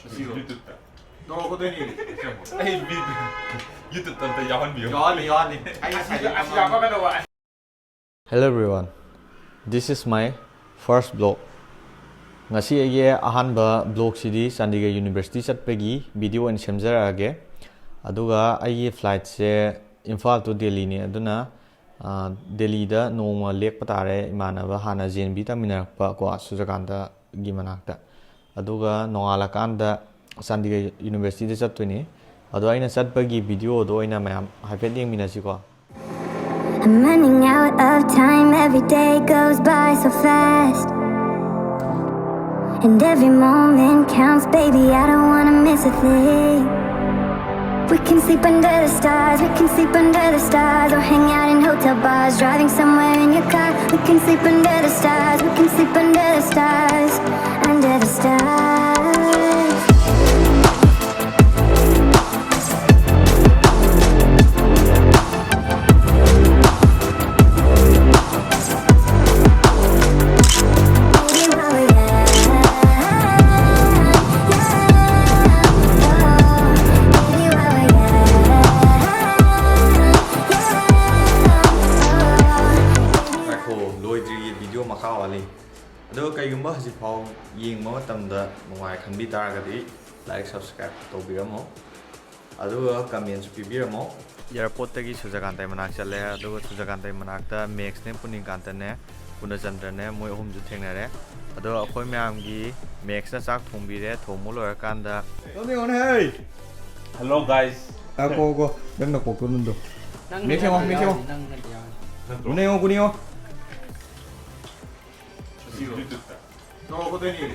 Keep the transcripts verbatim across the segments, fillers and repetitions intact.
ꯌꯨꯇ꯭ꯌꯨꯕꯇ ꯇꯧꯔꯛꯀꯗꯣꯏꯅꯤ꯫ ꯑꯩ ꯃꯤ ꯌꯨꯇ꯭ꯌꯨꯕꯇ ꯑꯝꯇ ꯌꯥꯎꯍꯟꯕꯤꯌꯨ꯫ ꯌꯥꯎꯍꯜꯂꯤ, ꯌꯥꯎꯍꯜꯂꯤ꯫ ꯑꯩ ꯑꯁꯤ, ꯉꯁꯥꯏꯗꯩ ꯑꯁꯤ ꯍꯥꯞꯄꯛꯀꯗꯧꯕ꯫ Hello everyone, this is my first vlog. ꯉꯁꯤ ꯑꯩꯒꯤ ꯑꯍꯥꯟꯕ ꯕ꯭ꯂꯣꯒꯁꯤꯗꯤ ꯆꯥꯟꯗꯤꯒꯔ ꯌꯨꯅꯤꯚꯔꯁꯤꯇꯤ ꯆꯠꯄꯒꯤ ꯚꯤꯗꯤꯑꯣ ꯑꯣꯏꯅ ꯁꯦꯝꯖꯔꯛꯑꯒꯦ꯫ ꯑꯗꯨꯒ ꯑꯩꯒꯤ ꯐ꯭ꯂꯥꯏꯠꯁꯦ ꯏꯝꯐꯥꯜ to ꯗꯦꯜꯂꯤꯅꯤ꯫ ꯑꯗꯨꯅ, ꯑ, ꯗꯦꯜꯂꯤꯗ ꯅꯣꯡꯃ ꯂꯦꯛꯄ ꯇꯥꯔꯦ, ꯏꯃꯥꯟꯅꯕ ꯍꯥꯟꯅ ꯖꯦ ꯑꯦꯟ ꯚꯤ ꯇꯝꯃꯤꯟꯅꯔꯛꯄ ꯀꯣ, ꯁꯨꯖꯀꯥꯟꯇꯒꯤ ꯃꯅꯥꯛꯇ꯫ ꯑꯗꯨꯒ ꯅꯣꯡꯉꯥꯜꯂꯀꯥꯟꯗ ꯆꯥꯟꯗꯤꯒꯔ ꯌꯨꯅꯤꯚꯔꯁꯤꯇꯤꯗ ꯆꯠꯇꯣꯏꯅꯤ꯫ ꯑꯗꯣ ꯑꯩꯅ ꯆꯠꯄꯒꯤ ꯚꯤꯗꯤꯑꯣꯗꯣ ꯑꯣꯏꯅ ꯃꯌꯥꯝ ꯍꯥꯏꯐꯦꯠ ꯌꯦꯡꯃꯤꯟꯅꯁꯤꯀꯣ꯫ I'm running out of time, every day goes by so fast. And every moment counts, baby, I don't wanna miss a thing. We can sleep under the stars, we can sleep under the stars, or hang out in hotel bars, driving somewhere in your car. We can sleep under the stars, we can sleep under the stars, under the stars. ꯉꯥꯏꯈꯣ, ꯂꯣꯏꯗ꯭ꯔꯤꯌꯦ, video ꯃꯈꯥ ꯋꯥꯠꯂꯤ꯫ ꯑꯗꯣ ꯀꯩꯒꯨꯝꯕ ꯍꯧꯖꯤꯛꯐꯥꯎ ꯌꯦꯡꯕ ꯃꯇꯝꯗ ꯅꯨꯡꯉꯥꯏ ꯈꯟꯕꯤ ꯇꯥꯔꯒꯗꯤ, ꯂꯥꯏꯛ, ꯁꯕꯁꯀ꯭ꯔꯥꯏꯕ ꯇꯧꯕꯤꯔꯝꯃꯣ꯫ ꯑꯗꯨꯒ ꯀꯃꯦꯟꯁꯨ ꯄꯤꯕꯤꯔꯝꯃꯣ꯫ ꯑꯦꯌꯥꯔꯄꯣꯔꯠꯇꯒꯤ ꯁꯨꯖꯀꯥꯟꯇꯩ ꯃꯅꯥꯛ ꯆꯠꯂꯦ, ꯑꯗꯨꯒ ꯁꯨꯖꯀꯥꯟꯇꯩ ꯃꯅꯥꯛꯇ ꯃꯦꯛꯁꯅꯦ, ꯄꯨꯅꯤꯀꯥꯟꯇꯅꯦ, ꯄꯨꯅꯆꯟꯗ꯭ꯔꯅꯦ, ꯃꯣꯏ ꯑꯍꯨꯝꯁꯨ ꯊꯦꯡꯅꯔꯦ꯫ ꯑꯗꯣ ꯑꯩꯈꯣꯏ ꯃꯌꯥꯝꯒꯤ ꯃꯦꯛꯁꯅ ꯆꯥꯛ ꯊꯣꯡꯕꯤꯔꯦ, ꯊꯣꯡꯕ ꯂꯣꯏꯔꯀꯥꯟꯗ ꯌꯣꯟꯅꯦ, ꯌꯣꯟꯅꯦ, ꯍꯦ! Hello guys. ꯉꯥꯏꯈꯣ, ꯉꯥꯏꯈꯣ, ꯅꯪ ꯅꯀꯣꯛꯇꯣ ꯅꯨꯟꯗꯣ꯫ ꯅꯪ ꯃꯦꯛꯁ ꯌꯦꯡꯉꯣ, ꯃꯦꯛꯁ ꯌꯦꯡꯉꯣ꯫ ꯅꯪ ꯅꯠꯇꯦ, ꯌꯥꯎꯔꯤ꯫ ꯅꯪ ꯀꯨꯅ ꯌꯦꯡꯉꯣ, ꯀꯨꯅ ꯌꯦꯡꯉꯣ꯫ ꯇꯧꯔꯛꯀꯗꯣꯏꯅꯤ꯫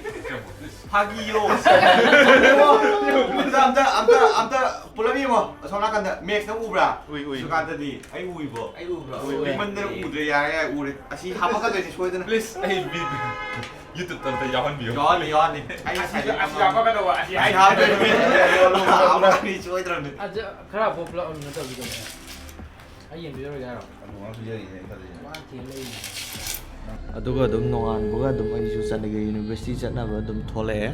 ꯐꯥꯒꯤꯌꯣ꯫ ꯑꯝꯇ, ꯑꯝꯇ, ꯑꯝꯇ, ꯑꯝꯇ ꯄꯨꯂꯞ ꯌꯦꯡꯉꯣ꯫ ꯑꯁꯣꯝ ꯅꯥꯀꯟꯗ ꯃꯦꯛꯁꯅ ꯎꯕ꯭ꯔꯥ? ꯎꯏ, ꯎꯏ꯫ ꯁꯨꯖꯀꯥꯟꯇꯗꯤ ꯑꯩ ꯎꯏꯕꯣ? ꯑꯩ ꯎꯕ꯭ꯔꯣ? ꯎꯏ, ꯎꯏ꯫ ꯄꯤꯛꯃꯟꯗꯅ ꯎꯗ꯭ꯔꯦ꯫ ꯌꯥꯔꯦ, ꯌꯥꯔꯦ, ꯎꯔꯦ꯫ ꯑꯁꯤ ꯍꯥꯄꯛꯀꯗꯣꯏꯅꯤ ꯁꯣꯏꯗꯅ꯫ Please, ꯑꯩ ꯃꯤ ꯌꯨꯇ꯭ꯌꯨꯕꯇ ꯑꯝꯇ ꯌꯥꯎꯍꯟꯕꯤꯌꯨ꯫ ꯌꯥꯎꯍꯜꯂꯤ, ꯌꯥꯎꯍꯜꯂꯤ꯫ ꯑꯩ ꯑꯁꯤ, ꯉꯁꯥꯏꯗꯩ ꯑꯁꯤ ꯍꯥꯄꯛꯀꯗꯧꯕ, ꯑꯁꯤ ꯑꯁꯤ ꯍꯥꯏꯗꯣꯏꯅꯦ꯫ ꯍꯥꯞꯇꯣꯏꯅꯦ꯫ ꯍꯥꯄꯛꯀꯅꯤ ꯁꯣꯏꯗ꯭ꯔꯕꯅꯤ꯫ ꯑꯗ ꯈꯔ ꯍꯥꯞꯄꯣ, ꯄꯨꯂꯞ ꯑꯃ ꯅꯠꯇꯕꯤꯗ꯫ ꯑꯩ ꯌꯦꯡꯕꯤꯔꯔꯣꯏꯒꯦ ꯍꯥꯏꯔꯣ? ꯑꯗꯨꯒ ꯑꯗꯨꯝ ꯅꯣꯡꯉꯥꯟꯕꯒ ꯑꯗꯨꯝ ꯑꯩꯁꯨ ꯆꯥꯟꯗꯤꯒꯔ ꯌꯨꯅꯤꯚꯔꯁꯤꯇꯤ ꯆꯠꯅꯕ ꯑꯗꯨꯝ ꯊꯣꯛꯂꯛꯑꯦ꯫